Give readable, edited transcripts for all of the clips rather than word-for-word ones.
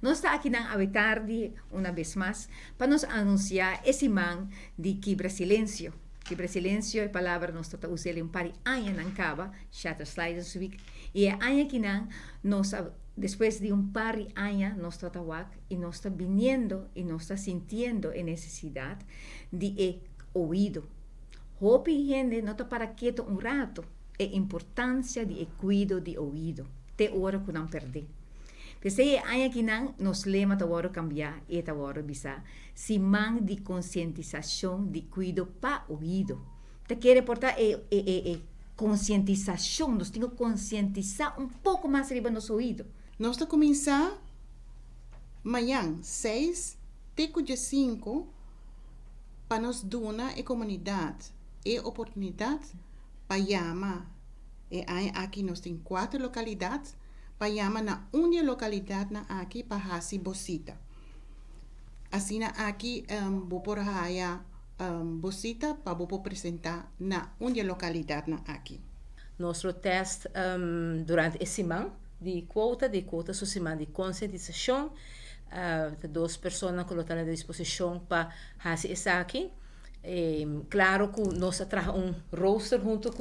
Nos ta akinan awe tardi un bes mas pa nos anunsiá e siman di Kibra Silensio. Kibra Silensio, e palabra nos ta usa un par di añanan kaba, Shatter Silence Week. I e aña akinan nos, despues di un par di aña, nos ta wak i nos ta biniendo i nos ta sintiendo e nesesidat di e oido. Hopi hende no ta para ketu un ratu e importansia di e kuido di oido. Te ora ku nan pèrdè. P'esei e aña akinan nos lema ta wòrdu kambia i ta wòrdu bisa siman di konsientisashon di kuido pa oido. Ta kere porta e konsientisashon, nos tin ku konsientisá un poko mas riba nos oido. Nos ta kuminsá mañan 6 te 5 pa nos duna e komunidat e oportunidat pa yama. E aki nos tin kuater lokalidat, pa yama na un lokalidatnan aki pa hasi bo sita. Asina aki bo por haya bo sita pa bo presentá na un lokalidatnan aki. Nos test durante e siman di quota su siman di konsientisashon, dos persona ku ta na disposishon pa hasi esaki. Klaro ku nos a traha un roster huntu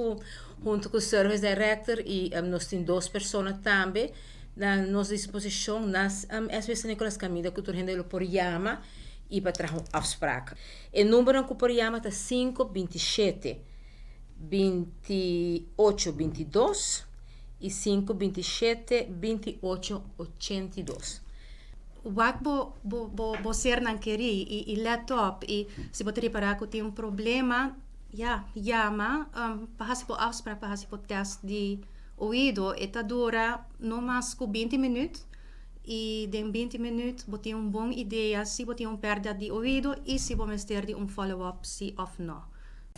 ku service director i nos tin dos persona tambe na nos disposishon na SV San Nicolas, kaminda ku tur hende por yama i pa traha un afspraak. E number ku por yama ta 527 28 22 i 527 28 82. Wak bo sernan kerí i let op i si bo ripará ku tin un problema, ja, yama pa hasi bo afspraak pa hasi bo test di oido. E ta dura no mas ku 20 minüt i den 20 minüt bo tin un bon idea si bo tin un pèrdida di oido i si bo mester di un follow-up si òf no.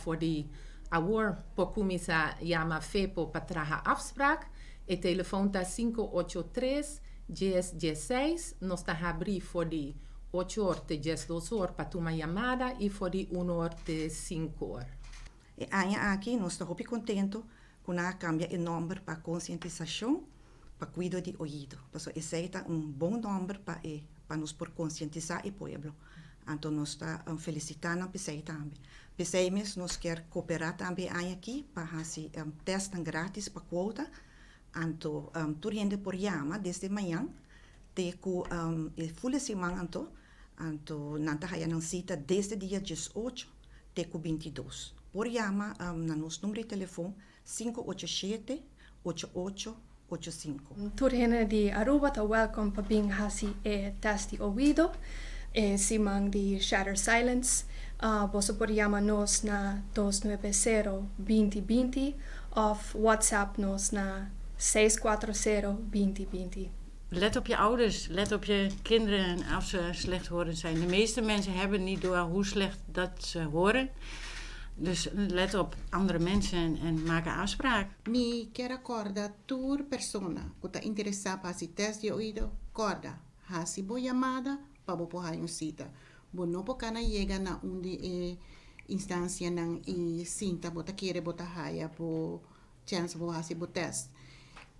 For di awor por kuminsá yama FEPO pa traha afspraak. E telefòn ta 583 10 16. Nos ta habrí for di 8 or te 12 or pa tuma yamada i for di 1 or te 5 or. E aña aki nos ta hopi kontentu ku nan a kambia e nòmber pa konsientisashon pa kuido di oido. Paso esei ta un bon nòmber pa nos por konsientisá e pueblo. Anto nos ta felisitá nan p'esei tambe. P'esei mes nos ke kooperá tambe aña aki pa hasi test gratis pa quota. Anto tur hende por yama desde mañan te ku e full siman, anto nan ta haya nan sita desde dia 18 te ku 22. Por yama na nos number di telefòn 587 8885. Tur hende di Aruba ta welcome pa bin hasi e test di oido, e siman di Shatter Silence. Boso por yama nos na 290 2020 òf WhatsApp nos na 640 2020. Let op je ouders, let op je kinderen als ze slechthorend zijn. De meeste mensen hebben niet door hoe slecht dat ze horen. Dus let op andere mensen en maak een afspraak. Mi ke kòrda tur persona ku ta interesá pa hasi test di oido, kòrda, hasi bo yamada pa bo por un sita. Bo no por kana yega na un di e instansianan i sinta, bo ta kere bo ta haya bo chèns bo hasi bo test.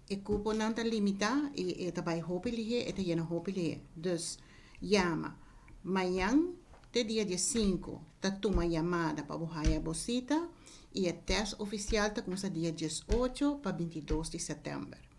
E kuponan ta limitá i e ta bai hopi lihé, e ta yena hopi lihé. Dus yama. Mañan te dia 5 ta tuma yamada pa bo haya bo sita i e test ofisial ta kuminsá dia 18 pa 22 di sèptèmber.